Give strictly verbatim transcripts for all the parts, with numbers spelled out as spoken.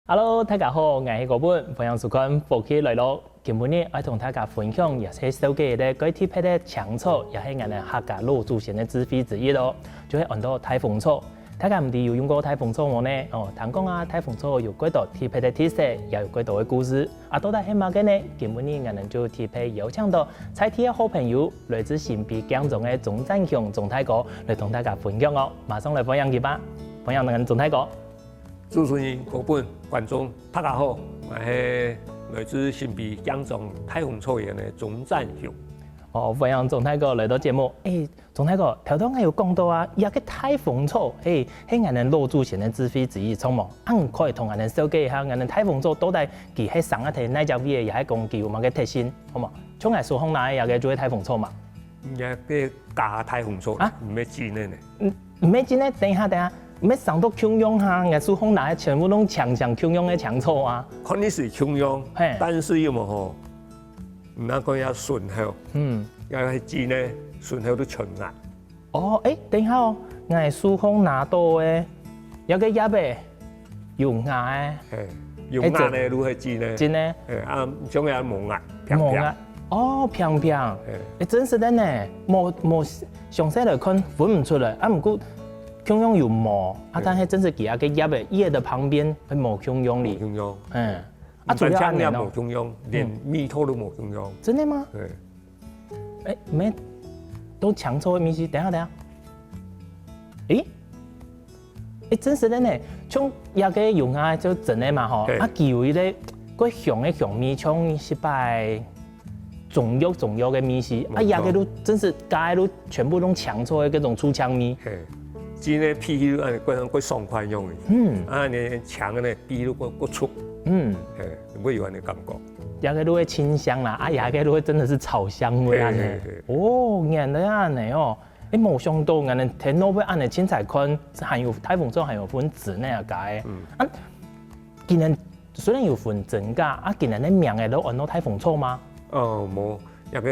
Hello，大家好，𠊎係國本，歡迎收看《福氣來了》。今晡日愛同大家分享，也係紹介一個蓋特別个青草，也係𠊎等客家老祖先个智慧之一哦，就係安到大風草。大家毋知有用過大風草無呢？哦，聽講啊，大風草有蓋多特別个特色，也有蓋多个故事。啊，到底係麼个呢？今晡日𠊎等就特別邀請到在地个好朋友，來自新埤鏡中个鍾占雄鍾大哥來同大家分享哦。馬上來歡迎佢吧，歡迎𠊎等鍾大哥。 主持人、各位觀眾，大家好，𠊎係來自新埤鏡中大風草園个鍾占雄。哦，歡迎鍾大哥來到節目。欸，鍾大哥，頭頭𠊎有講到啊，這個大風草，欸，係𠊎等老祖先个智慧之一，著無？啊，你可以同𠊎等紹介一下，𠊎等大風草到底佢係生啊在哪隻位个，也係講佢有麼个特性，好無？像𠊎手項拿个這個就係大風草嘛。這個假大風草啊？毋係真个呢。嗯，毋係真个，等一下，等一下，毋係生到共樣哈，𠊎手項拿个全部攏像像共樣个青草啊。看你係共樣，嘿。但是有無吼，你那個要順後，嗯。要係真个，順後都全硬。哦，欸，等一下哦，𠊎手項拿到个，這個葉仔， 有牙个。嘿，有牙个就係真个。真个。嘿，啊，像个無牙，平平。無牙。哦，平平。嘿。欸，真實个呢，無，無詳細來看分毋出來。啊，毋過共樣有毛，啊，嘿。但係真實佢啊个葉仔，葉仔个旁邊會無共樣哩。無共樣。嗯。啊，主要恁樣咯。無共樣，連味道都無共樣。真的嗎？嘿。欸，毋係，都青草个味緒。等一下，等一下。欸？ 欸，真實个呢，像這個有牙就真个嘛吼，嘿。啊，佢有一個蓋香个香味，像係擺中藥中藥个味緒，啊，無錯。這個都真實加个都全部攏青草个該種臭青味。嘿，真个鼻起來蓋，蓋爽快樣个。嗯。啊，你青个呢，鼻都蓋，蓋臭。嗯。嘿，會有恁个感覺。這個都會清香啦，啊，這個都會真的是草香味啊呢。嘿，嘿，嘿。哦，原來恁呢哦。 欸，無想到𠊎等天老會恁呢清彩看，還有大風草還有分真个啊个。嗯。啊，今年雖然有分真假，啊，今年个名仔都安到大風草嗎？哦，無，這個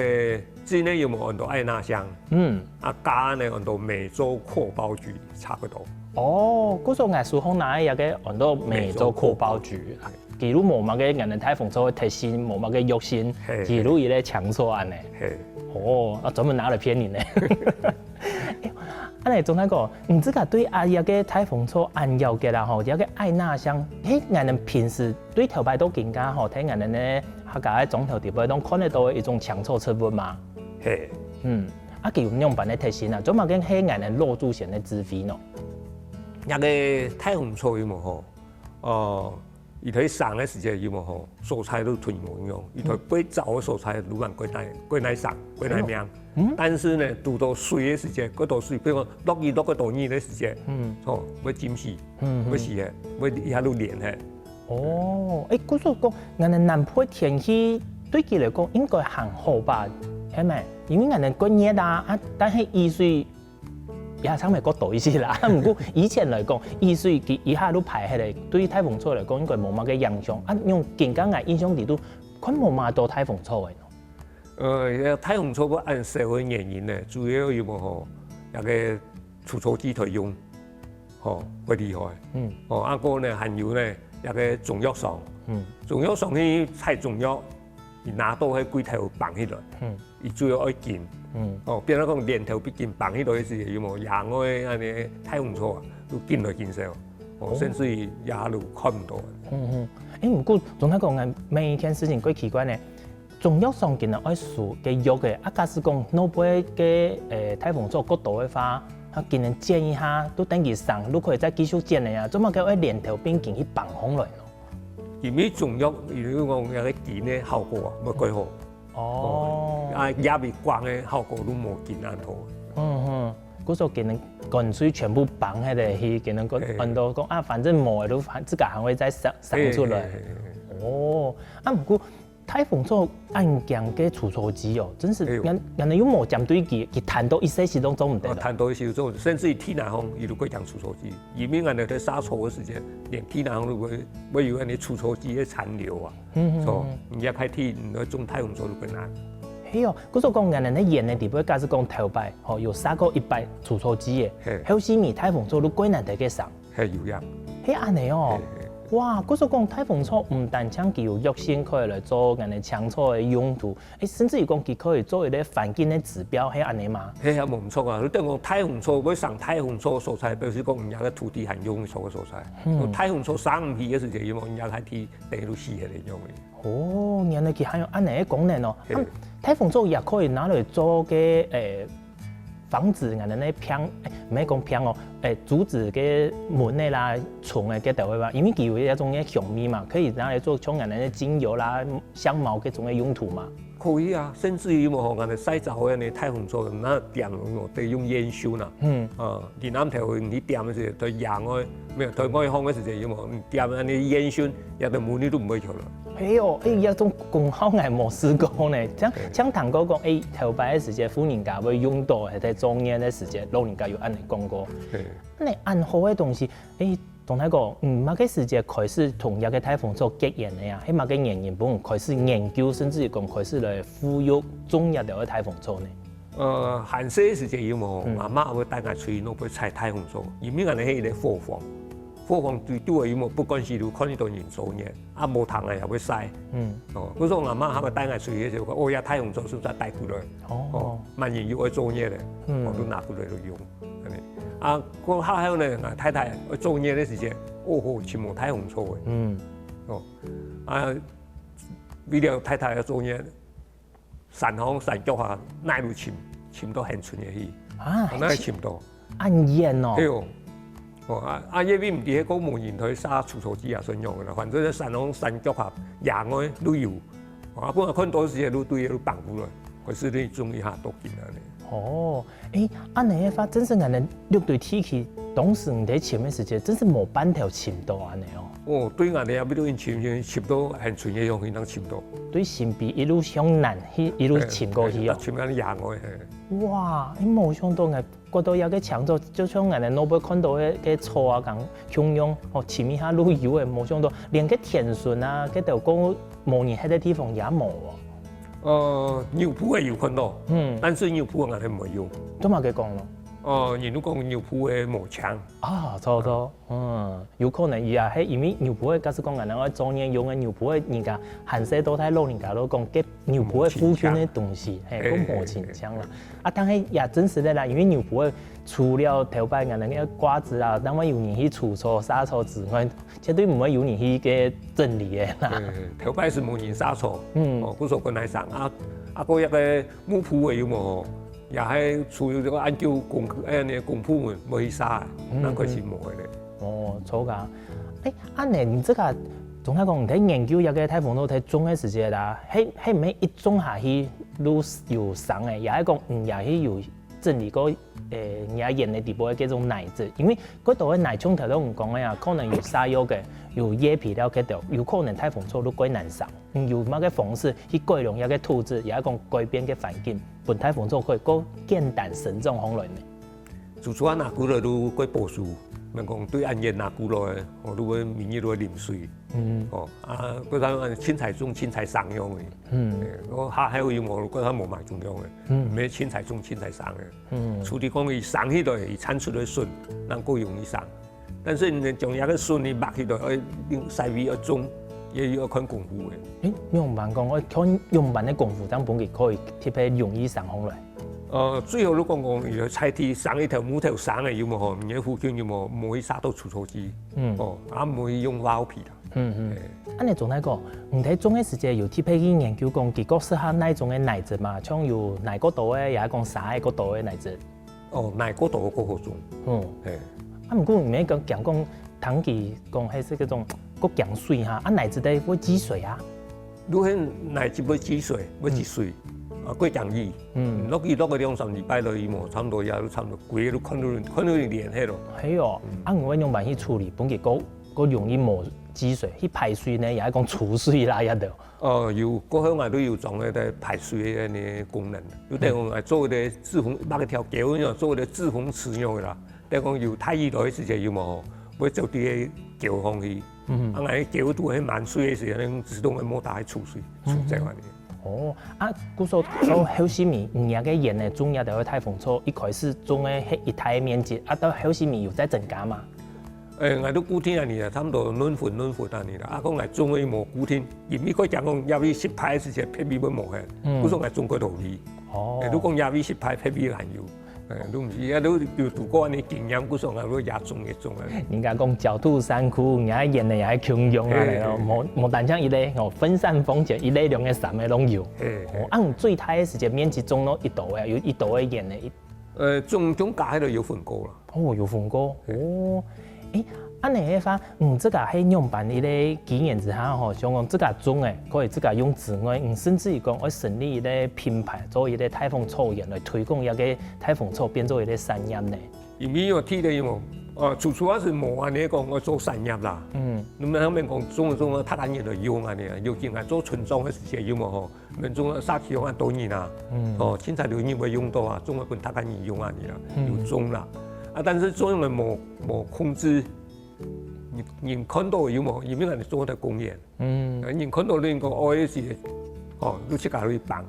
真个有無安到愛納香？嗯。啊，假呢安到美洲闊苞菊，差不多。哦，故所𠊎手項拿个這個安到美洲闊苞菊。 佢都無麼个𠊎等大風草个特性，無麼个藥性，嘿，佢都一個青草恁呢。嘿。哦，啊，專門拿來騙人呢。恁呢，鍾大哥，你自家對啊這個大風草恁了解啦吼，這個愛納香，係𠊎等平時對頭擺到今下吼，在𠊎等个客家个莊頭地背當看得到个一種青草植物嘛？嘿。嗯，啊，佢有仰般个特性啊？做麼个係𠊎等老祖先个智慧呢？這個大風草有無吼？ 哦，佢在生个時節有無吼，所在都忒無共樣，佢在蓋燥个所在，路環蓋耐，蓋耐生，蓋耐命。嗯。但是呢，堵到水个時節，蓋多水，比如講落雨落蓋多日个時節，嗯。吼，會浸死，嗯，嗯。會死个，會一下就連个。哦，欸，故所講，𠊎等南部个天氣對佢來講應該還好吧？係無？因為𠊎等蓋熱啊，啊，但係雨水 也差毋多多一些啦。毋過以前來講，雨水佢一下就排忒咧，對大風草來講應該無麼个影響。啊，用今下𠊎印象裡肚，看無麼多大風草个呢。呃，大風草會恁少个原因呢，主要有無吼，該個除草劑在用，吼，會厲害。嗯。哦，啊，過呢，還有呢，該個中藥商，嗯。中藥商去採中藥， 佢拿到該枝頭挷起來，嗯。佢主要愛緊。嗯。哦，變做講連頭必緊挷起來个時，有無野外恁呢大風草啊，都緊來緊少，哦，哦。甚至於也都看毋到。嗯，嗯。欸，毋過總來講啊，每一件事情蓋奇怪呢。中藥商今下愛收个藥个，啊，假使講若係个，欸，大風草過多个話，啊，今下剪一下，都等佢生，就可以再繼續剪个啊，做麼个愛連頭並緊去挷起來呢？ 因為中藥，因為講該個根个效果啊，無蓋好。哦。啊，葉仔光个效果都無根恁好。嗯哼，故所佢等乾脆全部挷忒咧，去，佢等講，嘿。安到講啊，反正無个，就自家還會再生，生出來。嘿，嘿，嘿，嘿。哦，啊，毋過大風草恁驚个除草劑哦，真係，哎喲。人，人又無針對佢，佢彈到一息息都做毋得哦。哦，彈到一息都做毋得，甚至於地泥項，佢都蓋驚除草劑。 因為𠊎等在殺草个時節，連地泥項都會，會有恁呢除草劑个殘留啊。嗯，嗯，所以，嗯。你愛開地，你愛種大風草就困難。係哦，故所講，𠊎等在園个裡背，假使講頭擺，吼，有殺過一擺除草劑个，嘿。後續尾大風草就蓋難得个生。嘿，有影。係恁呢哦。嘿，嘿。哇，故所講大風草毋單淨佢有藥性可以來做𠊎等青草个用途，誒，甚至於講佢可以做一個環境个指標，係恁呢嗎？係啊，無毋著啊！你等講大風草會生大風草个所在，表示講人家个土地還用得著个所在。嗯。大風草生毋起个時節，因為人家還地等於都死忒个樣个。哦，原來佢還有恁呢个功能哦。係。啊，大風草也可以拿來做个，誒， 防止𠊎等个病，誒，毋係講病哦，誒，阻止个蚊仔啦、蟲仔該兜个吧，因為佢有一種个香味嘛，可以拿來做像𠊎等个精油啦、香茅該種个用途嘛。可以啊，甚至於無吼，𠊎等曬燥个呢，大風草那點哦，得用煙燻啊。嗯。啊，你南頭你點个時，對野外，沒有，對外放个時間有無？你點个那煙燻，也對蚊仔都毋會去了。係哦，誒，這種功效𠊎無試過呢。像，對。像聽過講，誒，頭擺个時節，婦人家會用到，係在做月个時節，老人家有恁呢講過。對。恁呢恁好个東西，誒，總來講，嗯，麼个時節開始同這個大風草結緣个呀？係麼个原因，分你開始研究，甚至於講開始來復育種這兜个大風草呢？呃，還細个時節有無？嗯。阿媽會帶𠊎出去，會採大風草，因為𠊎等係一個伙房。 伙房對對个有無？不管時都看得到人做月，啊，無蟲仔也會曬。嗯。哦，故所阿媽還會帶𠊎出去个時候，哦，這大風草係毋係帶過來？哦。哦，滿人又愛做月个，嗯。哦，都拿過來就用，恁呢。啊，過後後呢，𠊎太太愛做月个時節，哦吼，尋無大風草个。嗯。哦，啊，為了太太愛做月， 山項山腳下，哪都尋，尋到恆春个去。啊，哪尋到？恁遠哦。對哦。哦，啊，啊，因為毋知該個無人在該除草劑啊，算樣个啦。反正在山項山腳下，野外都有。啊，本來看到時節，都對該都放過來，可是你種一下都緊啊呢。哦，誒，恁呢个話，真係𠊎等六堆地區，當時你在尋个時節，真係無半條尋到恁呢哦。 哦，對𠊎等這邊都尋，尋到恆春个樣，正尋到。對新埤一路向南去，一路尋過去哦。尋到野外，嘿。哇，誒，無想到𠊎覺得這個青草，就像𠊎等老輩看到个，个草啊，講共樣，哦，尋一下都有誒，無想到連个田脣啊，該兜个無人歇个地方也無哦。呃，牛埔个有看到，嗯。但是牛埔个𠊎等無有。做麼个講呢？哦，人都講牛埔个無青。啊，著著。 嗯，有可能佢也係因為牛埔个，假使講𠊎等愛做月用个牛埔个，人家還細到大老人家都講，該牛埔个附近个東西，嘿，嘿，講無清淨啦。嘿，嘿。啊，但係也真實个啦，因為牛埔个除了頭擺𠊎等个瓜子啊，單位有人去除草、殺草之外，絕對毋會有人去該整理个啦。嘿，嘿，頭擺係無人殺草，嗯。哦，故所本來生啊，啊，過一個木埔个有無？ 也係除了這個恁久公，誒，該公部門無去殺，嗯，正開始無个咧。哦，著啊。誒，恁呢，你這個，總係講你在研究這個大風草在種个時節啦，係，係毋係一種下去就有生个，也係講，嗯，也係有整理過，誒，你个園个底部个該種泥質，因為該兜个泥像頭先你講个啊，可能有殺藥个，有葉肥料該兜，有可能大風草就較難生。 你有麼个方式去改良這個土質，也係講改變个環境，分大風草可以較簡單生長起來呢？最初啊，拿過來都較保守，免講對恁遠拿過來，哦，都會每日都會淋水。嗯。哦，啊，過當然凊彩種凊彩生樣个。嗯。誒，我下下有無，過當無買中樣个。嗯。毋係凊彩種凊彩生个。嗯。除非講佢生起來，佢產出个筍，正較容易生。 但是你將這個筍你拔起來，愛用曬水愛種，也有愛看功夫个。誒，仰般講，愛看仰般个功夫，正分佢可以特別容易生起來。呃，最好你講講，有在地生一條木頭生个有無吼？你个附近有無，無去殺到除草劑？嗯。哦，啊，無去用化學肥啦。嗯嗯。誒。恁呢總來講，你在種个時節有特別去研究講，佢較適合哪種个泥質嘛？像有泥較多个，也係講沙个較多个泥質？ 哦，泥較多較好種。嗯。嘿。啊，毋過毋免講，講講，聽佢講，係該種較驚水哈，啊，泥質个會積水啊。你係泥質會積水，會積水，嗯。啊，較驚雨。嗯。落雨落个兩三禮拜落雨無，差毋多也都差毋多，規个都看到，看到連起咯。係哦，嗯。啊，𠊎愛仰般去處理，分佢較，較容易無積水，去排水呢，也係講儲水啦，也得。 哦，有，過去𠊎都有裝該个排水个該个功能，有等於𠊎做个滯洪，挖一條溝，做个滯洪池樣个啦。等於講有大雨落个時節有無，會走對个溝項去。嗯。啊，𠊎个溝肚係滿水个時節，自動个摩打去儲水，儲走安呢。哦，啊，故所到後續尾，你个園呢，種這兜大風草，一開始種个係一大面積，啊，到後續尾有再增加嘛？誒，𠊎都固定恁樣啊，差毋多兩分兩分恁樣啦。啊，講𠊎種个無固定，因為佢講講，也會失敗个時節，別位會無去。嗯。故所𠊎種過多位。哦。誒，如果講也會失敗，別位還有。誒，都毋係，也都有度過恁樣經驗，故所𠊎都也種也種啊。人家講焦土山區，人家園仔也係共樣啊，嘿，嘿，嘿。無，無單淨一類，哦，分散風險，一類兩個、三個攏有。嘿，嘿。哦，啊，你最大个時節面積種到幾多个，有幾多个園仔，一呃，總，總加起來有分過啦。哦，有分過。哦，誒，恁樣个話，嗯，這個係仰般一個機緣之下吼，想講自家種个，可以自家用之外，嗯，甚至於講愛成立一個品牌，做一個大豐草園來推廣這個大豐草變做一個產業呢？因為有提到有無？呃，初初還係無恁樣講愛做產業啦。嗯。你們他們講種種啊，大家人來用恁樣啊，尤其𠊎做村長个時節有無吼？ 民眾社區有恁多人啊，嗯。哦，凊彩有人會用到啊，種个分大家人用啊，你啊，嗯。有種啦。啊，但是種个無，無控制，人，人看到有無？因為𠊎兜種在公園，嗯。啊，人看到你講，哦，這是，哦，你自家去放，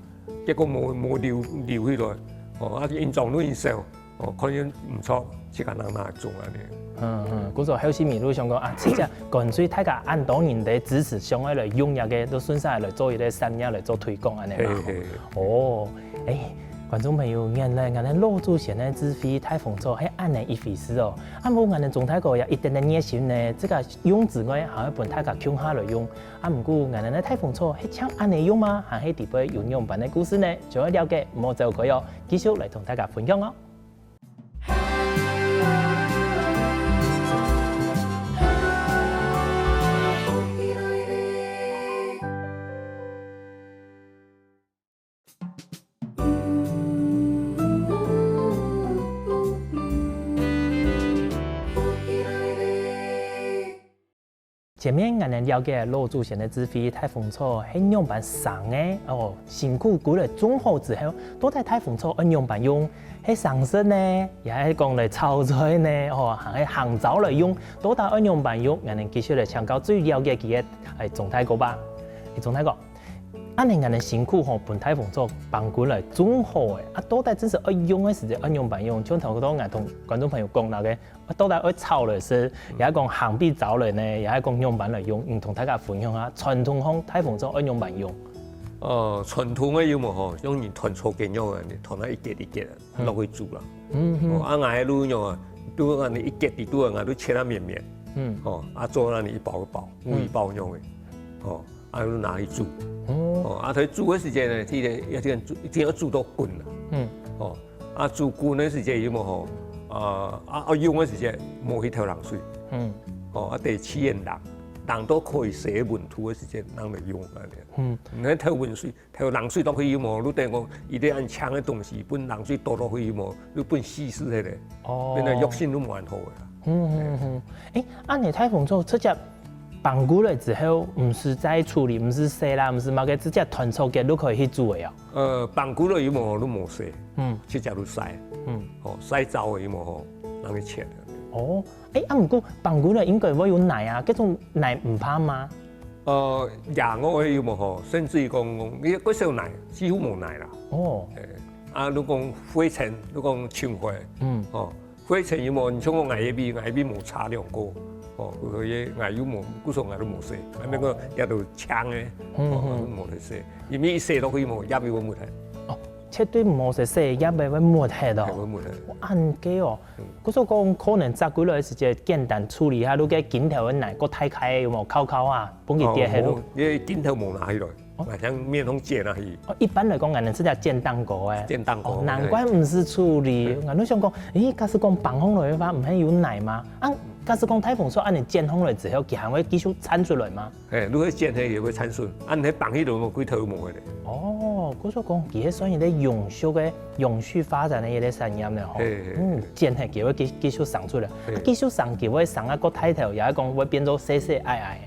結果無，無留，留起來，哦，啊，人種都人少， 哦，可能毋著，自家人拿來種恁樣。嗯，嗯，故所後續尾路想講啊，自家乾脆大家恁多人个支持，想愛來用這個，都順勢來做一個產業來做推廣恁樣啦。嘿，嘿，嘿。哦，誒，觀眾朋友，原來𠊎兜老祖先个智慧大豐草係恁樣一回事哦。啊，毋過𠊎兜鍾大哥也一點點熱心呢，自家用之外，還愛分大家共下來用。啊，毋過𠊎兜个大豐草係像恁樣用嗎？還係底背有仰般个故事呢？想愛了解，莫走開哦，繼續來同大家分享哦。 前面𠊎兜了解老祖先个智慧，大豐草係仰般生个，哦，辛苦歸來種好之後，到底大豐草愛仰般用？係生食呢，也係講來炒菜呢，哦，還係行灶來用，到底愛仰般用？𠊎兜繼續來請教最了解佢个，誒，鍾大哥吧。誒，鍾大哥，恁樣𠊎兜辛苦吼，分大豐草放歸來種好个，啊，到底真實愛用个時節愛仰般用？像頭先𠊎同觀眾朋友講到个， 到底愛炒來食，也係講行必炒來呢，也係講仰般來用，你同大家分享下，傳統上大豐草愛仰般用。呃，傳統个有無吼，像人團草根樣个，團啊一節一節个，嗯。落去煮啦。嗯，嗯。哦，啊，𠊎个路樣啊，都恁樣一節一節个，𠊎都切啊綿綿。嗯。哦，啊，做恁樣一包一包，嗯。一包樣个。哦， 啊，就拿去煮。哦。哦，啊，佢煮个時節呢，佢个一定煮，一定愛煮到滾啦。嗯。哦，啊，煮滾个時節有無吼？啊，啊，愛用个時節，莫去投冷水。嗯。哦，啊，得去先冷，冷到可以食个溫度个時節，正來用恁樣。嗯。你投溫水，投冷水落去有無？你等於講，一粒恁輕个東西，分冷水倒落去有無？你分稀釋起來，哦。變成藥性都無恁好个啦。嗯，嗯，嗯。誒，啊，你大豐草直接 放歸來之後，毋使再處理，毋使洗啦，毋使麼个，直接團草結就可以去煮个哦。呃，放歸來有無，都無洗，嗯。直接就曬，嗯。哦，曬燥个有無吼，拿去切。哦，誒，啊，毋過放歸來應該會有泥啊，該種泥毋怕嗎？呃，野外个有無吼，甚至於講，你較少泥，幾乎無泥啦。哦。誒，啊，如果講灰塵，如果講青灰，嗯。哦， 灰塵有無？你像𠊎个位，𠊎个位無差兩個，哦，所以𠊎又無，故所𠊎都無洗，啊，那個也都青个，嗯，哦，嗯。無得洗，因為一洗落去無，葉又會沒忒。哦，絕對毋好洗，洗葉會，會沒忒哦。會沒忒。哇，恁个哦。嗯。故所講，可能摘歸來个時節簡單處理下，如果根頭个泥，過大塊有無？敲敲啊，分佢跌下咯。哦，無，因為根頭無拿起來。 哦。𠊎像面孔剪啊去。哦，一般來講，𠊎兜係在剪蛋糕誒。剪蛋糕，哦，難怪毋使處理。嘿。𠊎就想講，誒，假使講放䟘來个話，毋係有泥嗎？啊，假使講大豐草恁樣剪䟘來之後，佢還會繼續生出來嗎？嘿，如果剪忒也會生出，啊，你放起來，佢頭毛个咧。哦，故所講，佢係算一個永續个、永續發展个一個產業呢，吼。嘿，嘿，嗯，嘿。剪忒佢會繼，繼續生出來，嘿。啊，繼續生佢會生啊，過大頭，也係講會變做細細矮矮个。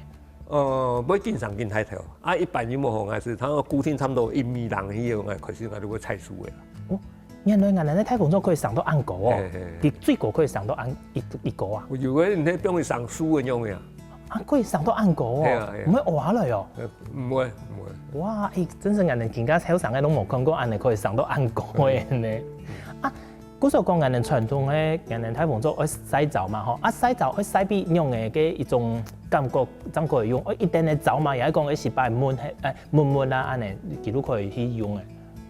呃，毋會緊生緊大頭。啊，一般有無吼，𠊎係差不多固定差不多一米零以後，𠊎開始𠊎就會採收个啦。哦，原來𠊎兜个大豐草可以生到恁高哦，嘿，嘿，嘿。佢最高可以生到恁一，一高啊？有个人係放佢生樹个樣个啊。啊，可以生到恁高哦，嘿啊，嘿啊。毋會滑落哦？呃，毋會，毋會。哇，誒，真係𠊎兜今下後生个攏無看過恁樣可以生到恁高个呢。嗯。啊，故所講，𠊎等傳統个，𠊎等大豐作愛曬燥嘛吼，啊，曬燥愛曬分仰仔个一種感覺，正可以用。愛一定个燥嘛，也係講愛洗白悶，欸，悶悶啊，恁仔，佢就可以去用个。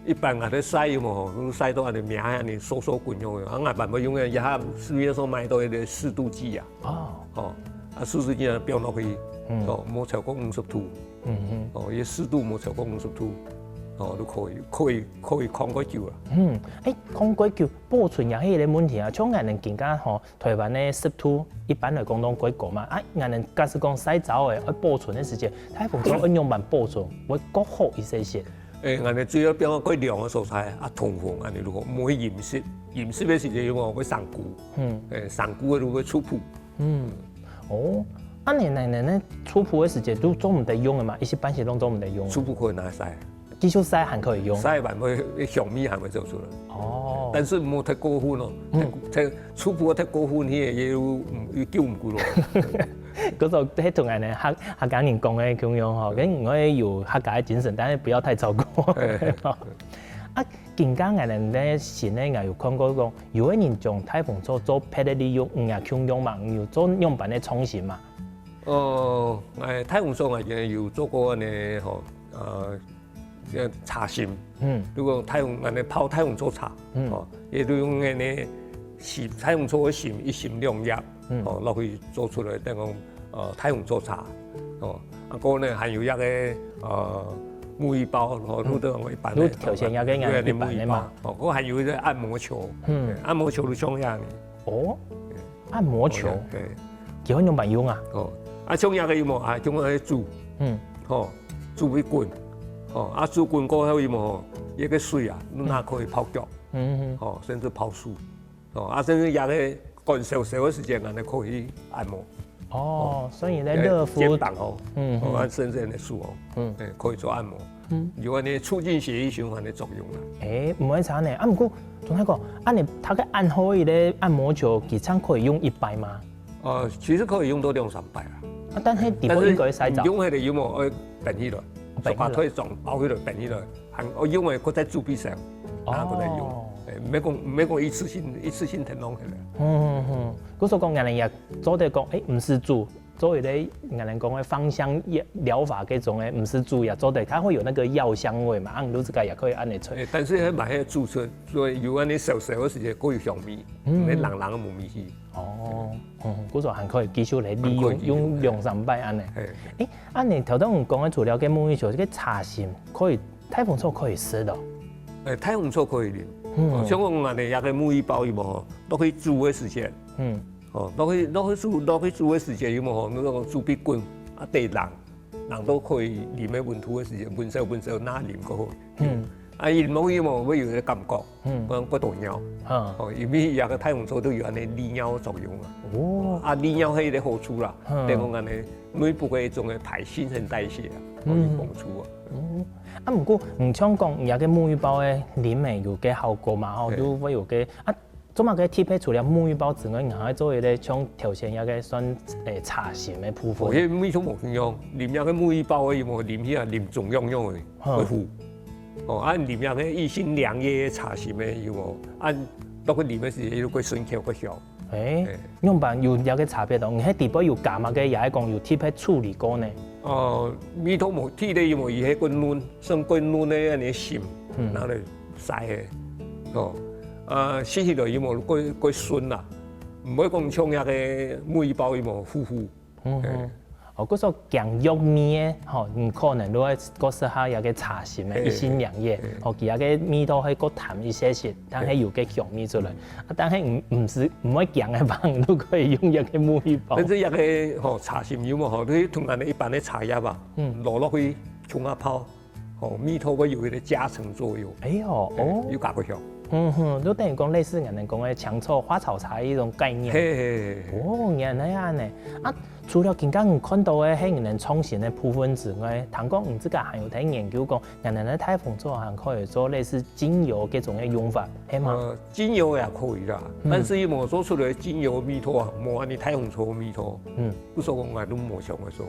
一般𠊎兜曬有無吼，就曬到恁仔，面恁仔，縮縮滾樣个。啊，𠊎般會用个，這下市面上買到一個濕度計啊。哦。哦，啊，濕度計啊，放落去，嗯。哦，無超過五十度。嗯哼。哦，佢濕度無超過五十度，哦，就可以，可以，可以囥較久啊。嗯，欸，囥較久，保存也係一個問題啊。像𠊎等今下吼， 臺灣个濕度一般來講都較高嘛，啊，𠊎等假使講曬燥仔，愛保存个時節，大豐作愛仰般保存，會較好一些些。欸，𠊎等主要放較涼个所在，啊，通風，恁仔就好，毋會陰濕。陰濕个時節有無會生菇？嗯。欸，生菇个就會臭殕。嗯。哦，恁仔，恁仔，恁仔臭殕个時節就做毋得用个嘛，一時半時都做毋得用。臭殕可以拿來曬。 繼續曬還可以用。曬完會，香味還會走出來。哦。但是莫忒過分哦，嗯。忒，忒，臭殕忒過分，佢个也有，嗯，又救毋過咯。故所，係同𠊎等客，客家人講个共樣吼，嗯。跟𠊎有客家个精神，但是不要太超過。嘿，嘿。啊，今下𠊎等个新个，𠊎有看過講，有个人將大豐作做別个利用，嗯，也共樣嘛，有做仰般个創新嘛？ 呃，𠊎大豐作𠊎以前有做過恁仔吼，呃，這茶心。嗯。如果大豐，恁仔泡大豐作茶，嗯。吼，也就用恁仔洗大豐作个心，一心兩葉，嗯。吼，落去做出來，等於講，呃，大豐作茶，吼。啊，過呢，還有一個，呃，沐浴包，吼，嗯。就等於一般个，就頭先那個一般个嘛。沐浴包，吼，過還有一個按摩球，嗯。按摩球就像恁仔。哦。 按摩球，哦，對。佢會仰般用啊？哦，啊，像這個有無？啊，像該煮，嗯。吼，煮一滾，吼，啊，煮滾過後有無？吼，這個水啊，嗯。拿可以泡腳，嗯哼。吼，甚至泡手，吼，啊，甚至這個乾燒燒个時間，恁仔可以按摩。哦，哦。所以在熱敷，肩膀哦，嗯哼。哦，啊，甚至恁仔手哦，嗯。欸，可以做按摩。 嗯。有恁仔促進血液循環个作用啦。欸，毋會差呢。啊，毋過，鍾大哥，恁仔，佢个恁好个按摩球，佢正可以用一擺嗎？呃，其實可以用到兩三擺啦。啊，但係底部應該會曬燥。但是用下來有無？愛繃起來，哦，繃起來。手把腿總包起來，繃起來，還，哦，用个過再煮備上，哦。然後過再用。欸，毋免講，毋免講一次性，一次性全弄起來。嗯，嗯，嗯。故所講，𠊎等也做得講，欸，毋使煮， 做一個，𠊎等講个芳香療法這種个，毋使煮也做得，它會有那個藥香味嘛，啊，你自家也可以恁仔吹。欸，但是該買个煮出，所以有恁仔燒燒个時間，過有香味，嗯。毋免冷冷个無味緒。哦，嗯，故所還可以繼續來利用，還可以利用。用兩三擺恁仔。嘿。欸，啊，你頭先講个除了該沐浴球，這個茶心可以，大豐作可以食哦。欸，大豐作可以啉。嗯。哦，像講𠊎等這個沐浴包有無？落去煮个時間，嗯。 哦，落去，落去煮，落去煮个時間有無吼？你講煮別滾，啊，得冷，冷到可以啉个溫度个時間，溫燒，溫燒，那啉較好。嗯。啊，啉落去有無？會有一個感覺，嗯。好像較多尿。哈。哦，因為這個大豐作都有恁仔利尿个作用啊。哦。啊，利尿係一個好處啦，嗯。等於講恁仔內部个一種个排新陳代謝啊，哦，有幫助啊。嗯。哦。啊，毋過，你像講，這個沐浴包个啉个有個效果嘛，吼，嘿。就會有個，啊， 做麼个特別除了沐浴包之外，你還愛做一個像頭先該個算，欸，茶心个部分？哦，該味道無共樣，啉該個沐浴包个，有無啉起來啉中央樣个，好。會苦。哦，啊，啉該個一心兩葉茶心个，有無？啊，落去啉个時節，又過順口，過香。欸，欸。仰般有這個差別哦？你該底背有加麼个，也係講有特別處理過呢？哦，味道無，第一個有無？佢係較嫩，算較嫩个恁仔心，嗯。拿來 曬个，哦，啊，食起來有無較，較順啦，毋會講像該個沐浴包有無苦苦。嗯哼。嘿。哦，故所講藥味个，吼，你可能就會較適合該個茶心个，嘿，一心兩葉，嘿。吼，佢該個味道會較淡一些些，但係有個香味出來。嘿。啊，但係毋，毋係，毋會講个話，你都可以用該個沐浴包。但是該個，吼，茶心有無，吼，你同𠊎等一般个茶葉啊，嗯。落落去沖下泡， 哦，味道會有一個加成作用。哎喲，哎，哦。有加過香。嗯哼，就等於講類似𠊎等講个青草花草茶一種概念。嘿，嘿，嘿。哦，原來恁仔。啊，除了今下你看到个係你等創新个部分之外，聽講你自家還有在研究講，𠊎等个大豐作還可以做類似精油這種个用法，係嗎？呃，精油也可以啦，嗯。但是佢無做出來个精油味道啊，無恁仔大豐作个味道。嗯。故所講𠊎都無想過做。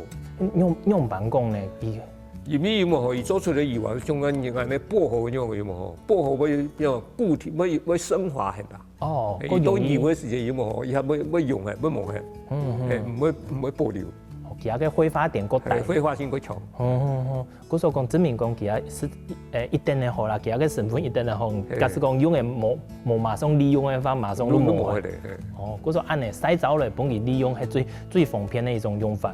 用，用辦公呢，比因為有無吼，佢做出來以後，像恁樣恁樣薄荷樣有無吼，薄荷會要固體，會會升華很大。哦，哎，佢當用个時節有無吼，佢還會會溶个，會無个，嗯嗯，哎，毋會毋會保留。哦，佢个揮發點過大，哎，揮發性過強。嗯嗯嗯，故所講證明講佢个係，誒，一定个好啦，佢个成分一定个好，假使講用个無無馬上利用个話，馬上都無个。用都無个咧。哦，故所恁樣曬燥來分佢利用，係最最方便个一種用法。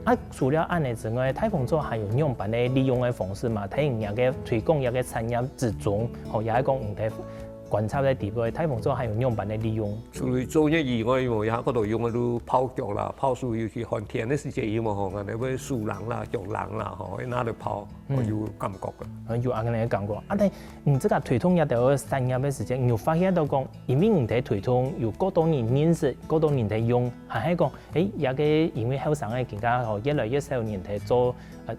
啊，除了恁樣之外，大紅草還有仰般个利用个方式嘛？在你个推廣這个產業之中，吼，也係講你在觀察个地方，大紅草還有仰般个利用？除了做業以外，有無也較多用个就泡腳啦、泡水，尤其寒天个時節，有無吼，恁樣會手冷啦、腳冷啦，吼，會拿來泡，會有感覺个。有恁樣个感覺。啊，但你這个推動這條產業个時間，你有發現到講，因為你在推動，有過多人認識，過多人在用，還係講，誒，這个因為後生个更加吼，越來越少人在做，呃，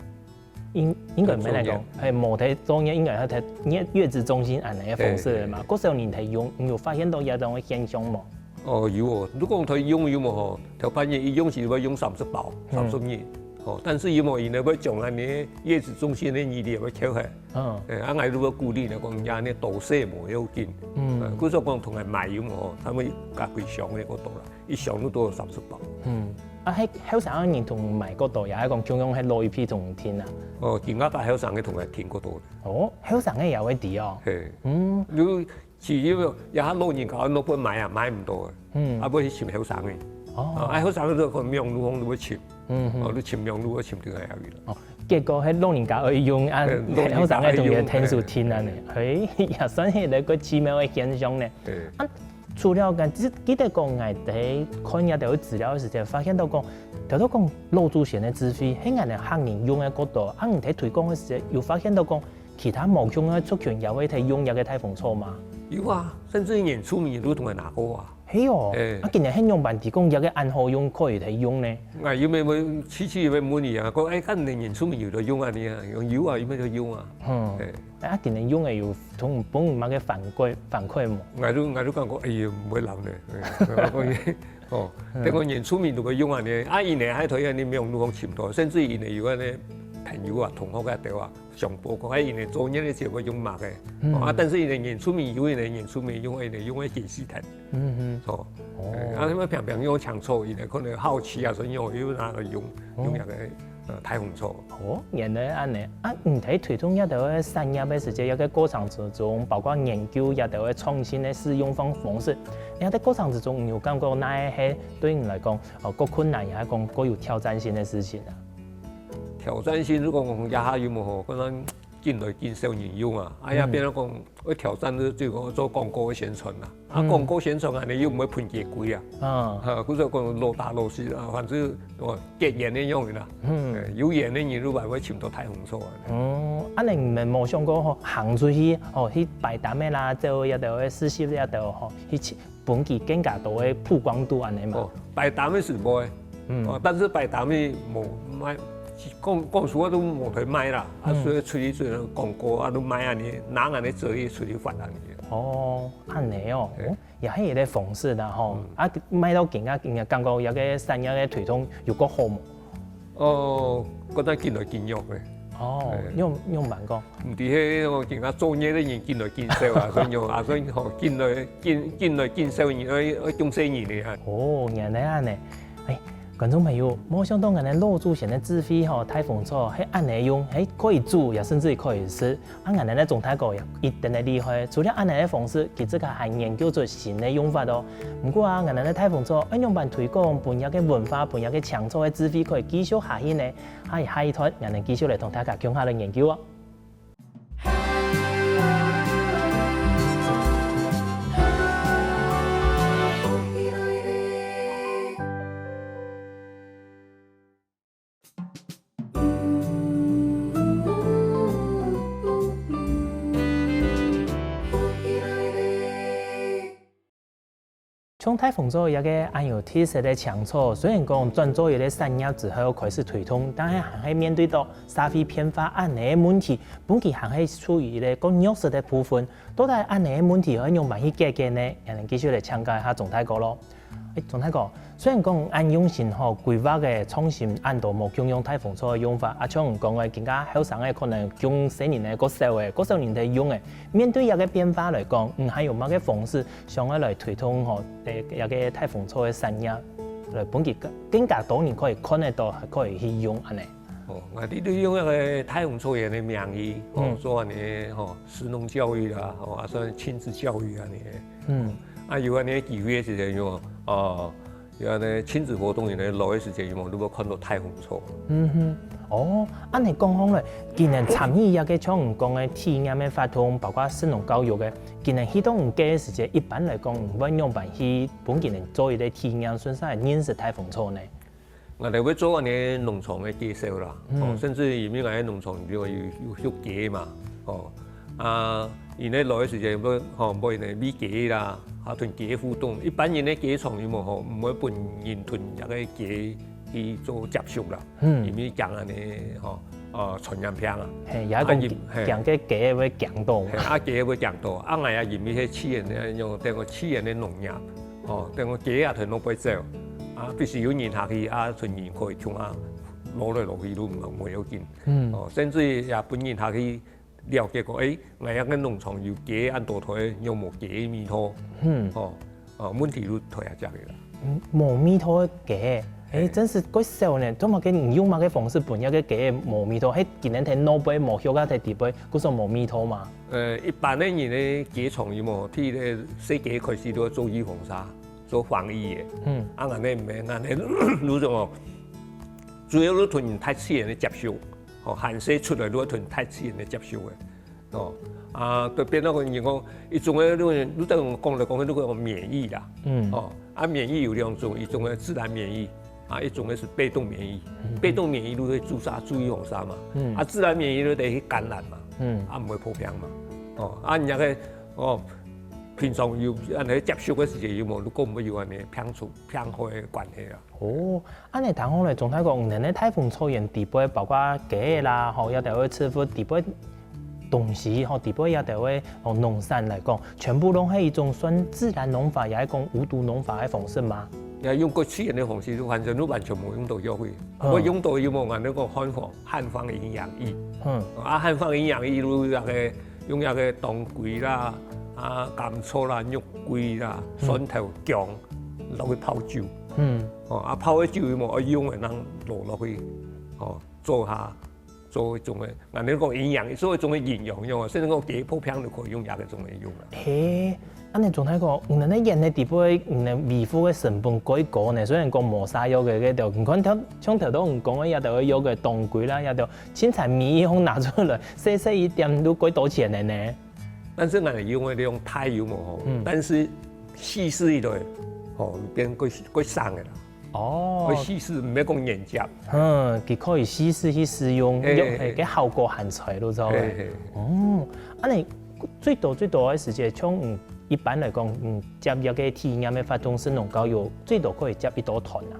應應該毋係來講，係無在做業，應該係在月月子中心恁樣个方式嘛，過少人在用，你有發現到這種个現象無？哦，有哦，你講在用有無吼？頭半夜一用是會用三十包，三十日，吼，但是有無因為會將恁樣月子中心个日曆會扣下。嗯，誒，啊，𠊎就會鼓勵來講，人家呢多洗無要緊，嗯，故所講同𠊎買有無吼，他們加幾箱个過多啦。 一箱都多三十包。嗯，啊，係後生个人同買過多，也係講共樣係老一輩同聽啊？哦，今下个後生个同𠊎聽過多。哦，後生个也會知哦。係，嗯，你其實也係老人家，老輩買啊，買毋到个，嗯，啊，會去尋後生个。哦，啊，後生个就可能網路上都會尋，嗯，哦，你尋網路會尋到个也有啦。哦，結果係老人家愛用啊，後生个同佢天數聽啊呢，嘿，也算係一個奇妙个現象呢。對，啊。 除了𠊎記記得講，𠊎在看這兜資料个時節，發現到講，頭頭講老祖先个智慧，係𠊎等客人用个較多，啊，你在推廣个時節，有發現到講，其他無共个族群也會在用這个大紅草嗎？有啊，甚至原住民都同𠊎拿過啊。係哦，啊，今年係仰般知講這个恁好用，可以在用呢？𠊎有無有去去有無問佢啊？講，哎，看你原住民有在用啊，你啊，有啊，有無在用啊？嗯，啊，今年用个有同分麼个反饋反饋無？𠊎都𠊎都感覺，哎呀，毋會老呢。哦，等个原住民都會用啊呢，啊，因為還同樣你網路上尋到，甚至因為有个呢朋友啊、同學啊，對啊，上報講，哎，因為做業个時候用麼个，啊，但是因為原住民有因為原住民用，因為用个顯示台，嗯嗯，哦，啊，他們平平用搶錯，因為可能好奇啊，所以用又拿來用用那个。 呃，大紅草。哦，原來恁呢。啊，你在推動這兜个產業个時節，這个過程之中，包括研究這兜个創新个使用方方式，你在過程之中，你有感覺哪个係對你來講，呃，較困難，也係講較有挑戰性个事情啊？挑戰性，如果講這下有無吼，可能緊來緊少人用啊，啊，也變到講 愛挑戰个就講做廣告个宣傳啦。啊，廣告宣傳恁呢又毋會分幾貴啊。啊，故所講老大老細啊，反正哦，結緣个樣啦。嗯，有緣个人就還會尋到大紅草啊。哦，恁呢你們無想過吼，行出去吼，去擺攤个啦，做一兜个試食一兜吼，去尋 分佢更加多个曝光度恁呢嘛。哦，擺攤个係無个，嗯，哦，但是擺攤个無賣，講講實話都無在賣啦，啊，所以出去做廣告啊，都賣恁呢，拿恁呢折去出去發恁呢。哦，恁呢哦，也係一个方式啦吼。啊，賣到今下，今下感覺這个產業个推動有較好無？ 哦，覺得緊來緊弱咧。哦，仰仰般講？毋知係哦，今下做業个人緊來緊少啊，所以哦，啊，所以吼，緊來緊緊來緊少人，愛愛降細人咧啊。哦，原來恁呢。哎，觀眾朋友，無想到𠊎等老祖先个智慧吼，大紅草係恁呢用，係可以煮，也甚至可以食。 啊，𠊎等个鍾大哥呀，一等个厲害，除了恁呢个方式，佢自家還研究出新个用法哦。毋過啊，𠊎等个大紅草愛仰般推廣，分這个文化，分這个青草个智慧可以繼續下去呢？下下一段，𠊎等繼續來同大家共下來研究哦。 像大紅草這个恁有特色个青草，雖然講轉做一个產業之後開始推動，但係還係面對到社會變化恁呢个問題，分佢還係處於一个較弱勢个部分。到底恁呢个問題愛仰般去解決呢？𠊎等繼續來請教一下鍾大哥咯。誒，鍾大哥，雖然講恁用心吼，規劃个創新恁多無共樣大風槽个用法，啊，像你講个，今下後生个可能用細人个較少个，較少人在用个。面對這个變化來講，你還有麼个方式想要來推動吼，誒，這个大風槽个產業，來分佢更，更加多人可以看得到，還可以去用恁呢？哦，𠊎兜利用該个大風槽園个名義，哦，嗯。做恁呢，吼，食農教育啦，吼，啊，算親子教育恁呢。嗯。啊，有恁呢機會个時節，有，哦， 有恁呢親子活動，有恁呢來个時節，有無？你會看到大風槽。嗯哼，哦，恁呢講好咧，今年參與這个像你講个體驗个活動，包括食農教育个，今年去到你个時節，一般來講，你會仰般去分佢等做一个體驗，順續認識大風槽呢？𠊎兜會做恁呢農場个介紹啦，嗯。哦，甚至因為𠊎个農場有，有，有畜雞嘛，哦， 啊，佢等來个時節，會，吼，會呢，餵雞啦，啊，同雞互動。一般人个雞場有無吼，毋會分人同這个雞去做接觸啦，嗯。因為驚恁呢，吼，呃，傳染病啊。嘿，也講啊，人，嘿。驚个雞會驚到。嘿，啊，雞會驚到。啊，𠊎也因為係自然个，用等於自然个農業，吼，等於雞也同路背走，啊，必須有人下去，啊，同人可以共下摎來摎去，都毋，無要緊。嗯。哦，甚至也分人下去 了解過，誒，𠊎這个農場有雞恁多胎，有無雞个味道？嗯。吼，哦，問題就在這个啦。嗯，無味道个雞，誒，嘿。真係較少呢。做麼个你用麼个方式分這个雞無味道？係今年在路背無畜啊，在底背，故所無味道嘛？呃，一般个人个雞場有無，第一个細雞開始都愛做預防射，做防疫个。嗯。啊，𠊎呢毋係，𠊎呢，就講哦，主要就同大自然个接觸。 吼，還細出來就愛同大自然个接觸个，吼。啊，就變到人講，一種个，你等講來講去，就講免疫啦。嗯。吼，啊，免疫有兩種，一種个自然免疫，啊，一種个係被動免疫。嗯。被動免疫就係注射，注預防射嘛。嗯。啊，自然免疫就係去感染嘛。嗯。啊，毋會破病嘛。哦，啊，人家个，哦，平常有恁呢接觸个時節，有無？就講毋會有恁呢病毒、病害个關係啊。 哦，恁呢聽好咧，鍾大哥，你等个大風草園底背，包括雞仔啦，吼，這兜个飼料底背東西，吼，底背這兜个，哦，農產來講，全部攏係一種算自然農法，也係講無毒農法个方式嗎？也用過自然个方式，反正都完全無用到藥水。嗯。𠊎用到有無，𠊎等講漢方，漢方營養液。嗯。啊，漢方營養液，就那個，用那個當歸啦，啊，甘草啦，肉桂啦，嗯。蒜頭、薑，落去泡酒。 嗯。哦，啊，泡个酒有無愛用个，人落落去，哦，做下，做一種个，𠊎等講營養，做一種个營養用啊，甚至講雞破病都可以用這个種个用啊。嘿，恁呢鍾大哥，你等个園个底背，你等維護个成本蓋高呢，雖然講無啥藥个，該兜，你看頭，像頭先你講个，這兜个藥个當歸啦，這兜青菜米一項拿出來，細細一點都幾多錢个呢。 但是𠊎用个這種大油無吼，嗯。但是稀釋一類，吼，變過，過省个啦。哦。過稀釋，毋係講原汁。嗯，佢可以稀釋去使用，嘿，用，嘿，嘿。个效果還在，就知道了。嘿，嘿。哦，恁呢最多最多个時間，像，嗯，一般來講，嗯，接一個體驗个活動，食農教育，最多可以接幾多團啊？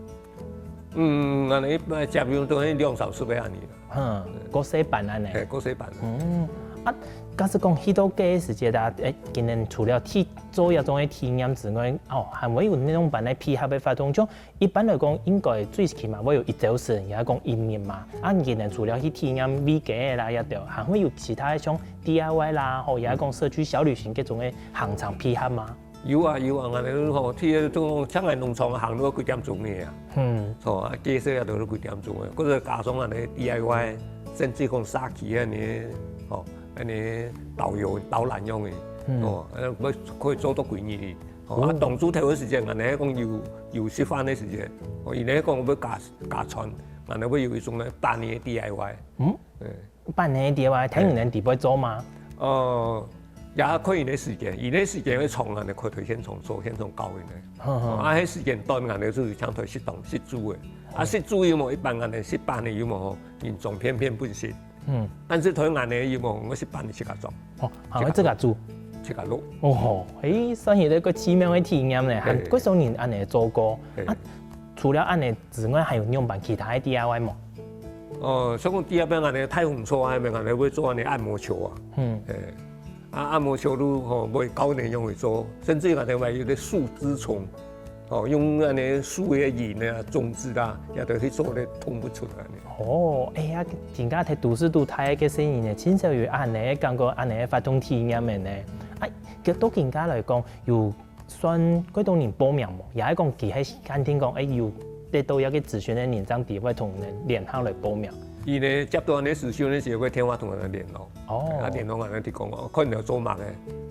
嗯，𠊎等一般接用都係兩三十个恁呢啦。哼，較細班恁呢。嘿，較細班。嗯，啊，假使講去到該个時節啊，誒，今年除了體，做這種个體驗之外，哦，還會有哪種般个配合个活動？像一般來講，應該最起碼會有一週時，也係講一日嘛。啊，今年除了去體驗餵雞仔啦，這兜，還會有其他个像D I Y啦，吼，也係講社區小旅行這種个行程配合嗎？ 有啊，有啊，𠊎等吼，去該種像𠊎農場行路幾點鐘个啊。嗯。吼，啊，建設啊，都係幾點鐘个，或者加上𠊎等D I Y，甚至講社區恁呢，吼，恁呢導遊、導覽用个，嗯。吼，啊，愛可以做到幾日个。吼，啊，哦。當初頭个時間，𠊎等講有，有食飯个時間，吼，佢等講愛加，加餐，𠊎等會有一種个半日个D I Y。嗯？對。 半日个話，聽你等底背做嗎？呃，也看佢个時間，佢个時間會長，𠊎等可以現場做，現場教佢等。呵呵。啊，該時間短，𠊎等就係請佢食當，食煮个。啊，哦。食煮有無？一般𠊎等食飯个有無？人裝便便分食。嗯。但是對𠊎等有無？𠊎食飯个自家裝。哦，還會自家煮？自家淥。哦吼，誒，算係一個奇妙个體驗呢，還，嘿。幾少人恁呢做過。嘿。啊，除了恁呢之外，還有仰般其他个D I Y無？ 哦，像講第二遍恁呢，大風草啊，恁呢會做恁呢按摩球啊。嗯。誒，啊，按摩球都吼，會教你仰會做，甚至恁呢還有个樹枝蟲，哦，用恁呢樹个葉啊、種子啊，也都去做个動物出來呢。哦，哎呀，今下在都市肚大个細人呢，盡少有恁呢个感覺，恁呢个活動體驗个呢。啊，到今下來講，有算幾多人報名無？也係講佢係限定講，哎，有得到一個資訊个人，正知會同你聯絡來報名。佢呢，接到恁呢資訊个時候，會電話同𠊎聯絡。 哦。啊，電動啊，佢講哦，看你愛做麼个，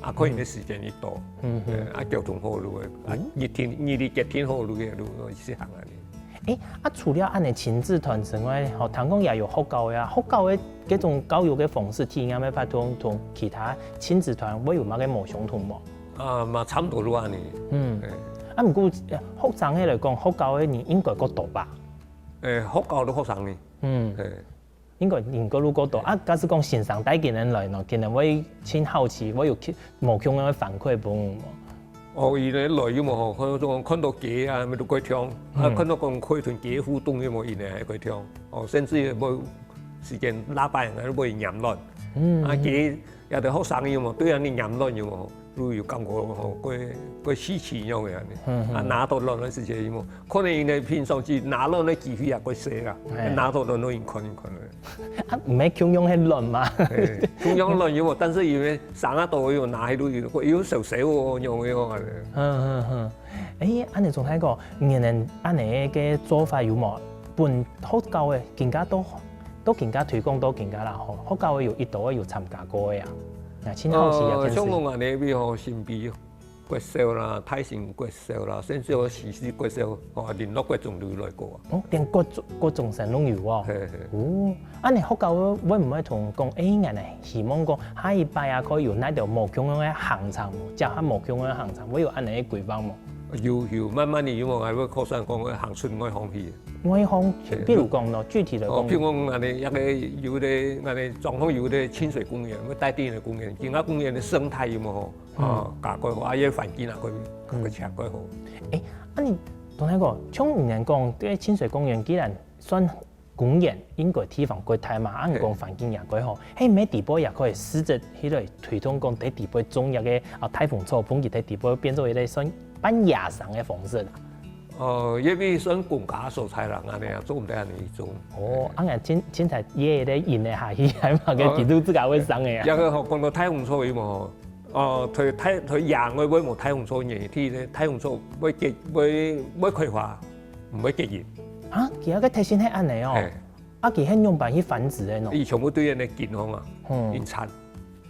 啊，看你个時間幾多，嗯哼。呃，啊，交通好路个，啊，日天，日日一定好路个路，一直行啊。誒，啊，除了恁呢親子團之外，吼，聽講也有學校个啊，學校个這種教育个方式，體驗个活動同其他親子團會有麼个無相同無？啊，嘛差不多就恁呢。嗯。誒。啊，毋過，呃，學生个來講，學校个人應該較多吧？誒，學校个學生呢？嗯。誒。 應該人較多較多。啊，假使講先生帶佢等來呢，佢等會盡好奇，會有去，無共樣个反饋分你無？哦，佢等來有無吼，可能講看到雞啊，乜都過暢，啊，嗯。看到講可以同雞互動有無，佢等還過暢。哦，甚至於會時間拉擺，還會黏卵。嗯。啊，雞 也得學生有無？對啊，你黏卵有無？就有感覺吼，過，過稀奇樣个恁呢。嗯，嗯。啊，拿到卵个時節有無？可能因為平常時拿卵个機會也過細啦，嘿。拿到卵都已經看一看了。啊，毋係共樣个卵嘛？嘿，共樣卵有無？但是因為生啊都有拿去都有，有小小哦，有，有啊。嗯，嗯，嗯。誒，恁呢總係講，你等恁呢个做法有無？分學校个更加多 都更加推廣到今下啦吼，學校个有幾多个有參加過个啊？𠊎盡好奇啊，呃，像講恁呢位吼，新埤國小啦、大新國小啦，甚至有西勢國小，吼，麟洛國中都有來過啊。哦，連國中，國中生都有哦。嘿，嘿。哦，恁呢學校會毋會同講，誒，恁呢希望講下一擺啊，可以有哪兜無共樣个行程，接下無共樣个行程，會有恁呢个規劃無？有，有，慢慢仔有無，還會擴散講會行出外方去。 外方，嘿，比如講呢，具體來講。哦，譬如講，恁呢，一個有个，恁呢，狀況有个清水公園，會帶電影个公園，其他公園个生態有無吼？嗯。啊，加蓋好，啊，也環境啊，蓋，蓋加蓋好。誒，啊你，同你講，像你等講，這个清水公園既然算公園，應該地方蓋大嘛，啊，你講環境也蓋好，嘿，毋係底背也可以試著去來推動講，在底背種一個，啊，大紅草，分佢在底背變做一個算半野生个方式啦。 哦，因為算公家所在啦，恁呢啊，做毋得恁呢種。哦，啊，𠊎凊，凊彩也咧引得下去，還嘛个哦，幾度自家會生个啊。這個吼，講到大紅草有無吼？哦，在大，在野外會無大紅草，原因係呢，大紅草會結，會，會開花，毋會結蠅。啊，佢个特性係恁呢哦。嘿。啊，佢係仰般去繁殖个呢？佢全部對恁呢根項啊，嗯。引產。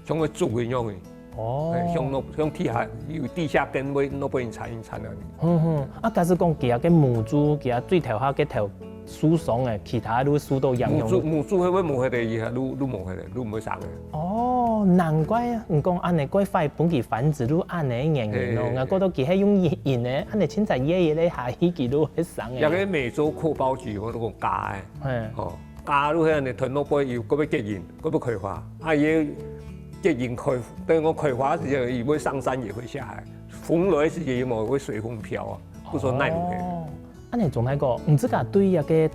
像个竹一樣个。哦。哎，像那，像地下，有地下根會，那會引產，引產啊。哼哼，啊，假使講佢个母珠，佢个最頭下个頭受傷个，其他都受到影響。母珠，母珠會，會無忒个，以後都，都無忒个，都毋會生个。哦，難怪啊，你講恁呢，怪壞分佢繁殖都恁呢个原因咯。嘿，嘿，嘿。𠊎覺得佢係用引，引个，恁呢凊彩一下去佢都會生个。這個美洲闊胞菊，我都講假个。嘿。哦。 假如係恁呢，頭腦背有，會結蠅，會開花，啊，佢結蠅開，等於講開花个時節，佢會上山也會下來，風來个時節，佢嘛會隨風飄啊，不說耐無个。哦，恁呢總來講，你自家對這個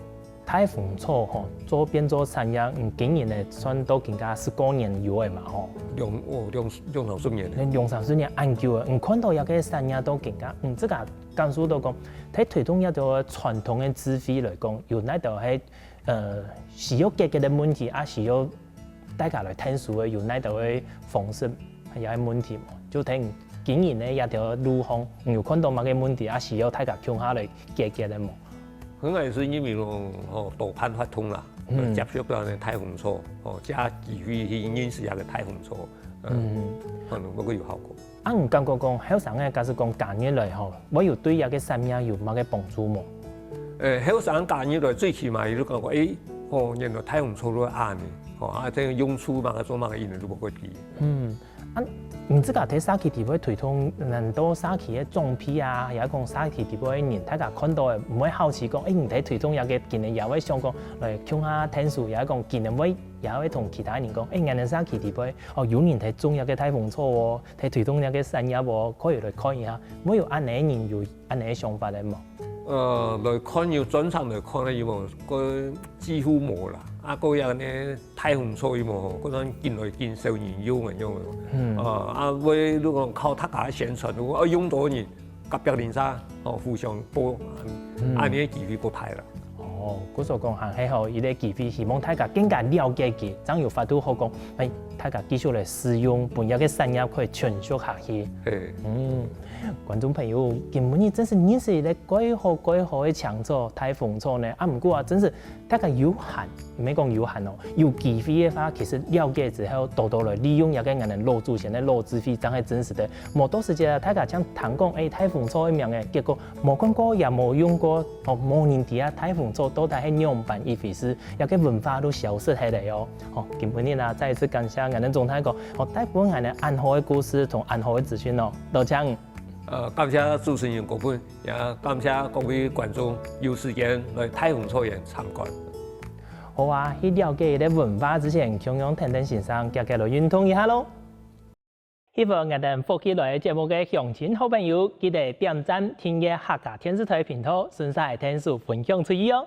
大紅草吼，做變做產業，嗯，經營个算到今下十過年有个嘛吼。兩，哦，兩，兩三十年了。兩三十年恁久个，你看到這個產業到今下，你自家感受到講，在推動這個傳統个智慧來講，有哪兜係 呃，需要解決个問題，啊，需要大家來探討个有哪兜个方式，也係問題無？就等經營个這條路項，你有看到麼个問題，啊，需要大家共下來解決个無？𠊎係認為咯，吼，多辦活動啦，嗯。接觸到个大紅草，吼，這機會去認識這個大紅草，嗯，嗯。可能會有效果。 啊，你感覺講後生个假使講加入來吼，會有對這個產業有麼个幫助無？誒，後生加入來，最起碼佢就感覺，誒，吼，原來大紅草都恁呢，吼，啊，這用處嘛，做麼个，佢等都無會知。嗯，啊，你自家在社區底背推動，恁多社區个長輩啊，也講社區底背个人，大家看到个，毋會好奇講，誒，你在推動這個，今年也會想講來共下𢯭手，也講今年會，也會同其他人講，誒，𠊎等社區底背，哦，有人在種這個大紅草哦， 在推動這個產業哦，可以來看一下，會有恁呢个人有恁呢个想法个無？呃，來看有專長來看个有無？該幾乎無啦。啊，該樣呢，大紅草有無？該種緊來緊少人用个用个。嗯。啊，啊，會如果靠大家宣傳，如果，啊，用到人，隔壁鄰舍，哦，互相報，恁呢个機會不大啦。哦，故所講還係吼，一個機會，希望大家更加了解佢，正有法度好講，哎，大家繼續來使用，分這個產業可以延續下去。嗯，觀眾朋友，今晡日真係認識一個蓋好蓋好个青草，大豐草呢。啊，毋過啊，真係大家有閒，毋係講有閒哦，有機會个話，其實了解之後，多多來利用這個𠊎等老祖先个老智慧，正係真實个。無到時節啊，大家正聽講，哎，大豐草个名誒，結果無看過也無用過，哦，無人知啊，大豐草到底係仰般一回事，這個文化都消失忒了哦。哦，今晡日啊，再一次感謝𠊎等鍾大哥，哦，帶分𠊎等恁好个故事同恁好个資訊哦，多謝。呃，感謝主持人郭本，也感謝各位觀眾有時間來大豐草園參觀。好啊，去了解佢个文化之前，共樣跈等先生遽遽來運動一下咯。喜歡𠊎等福氣來个節目个鄉親好朋友，記得點讚、訂閱客家電視台頻道，順續來𢯭手分享出去哦。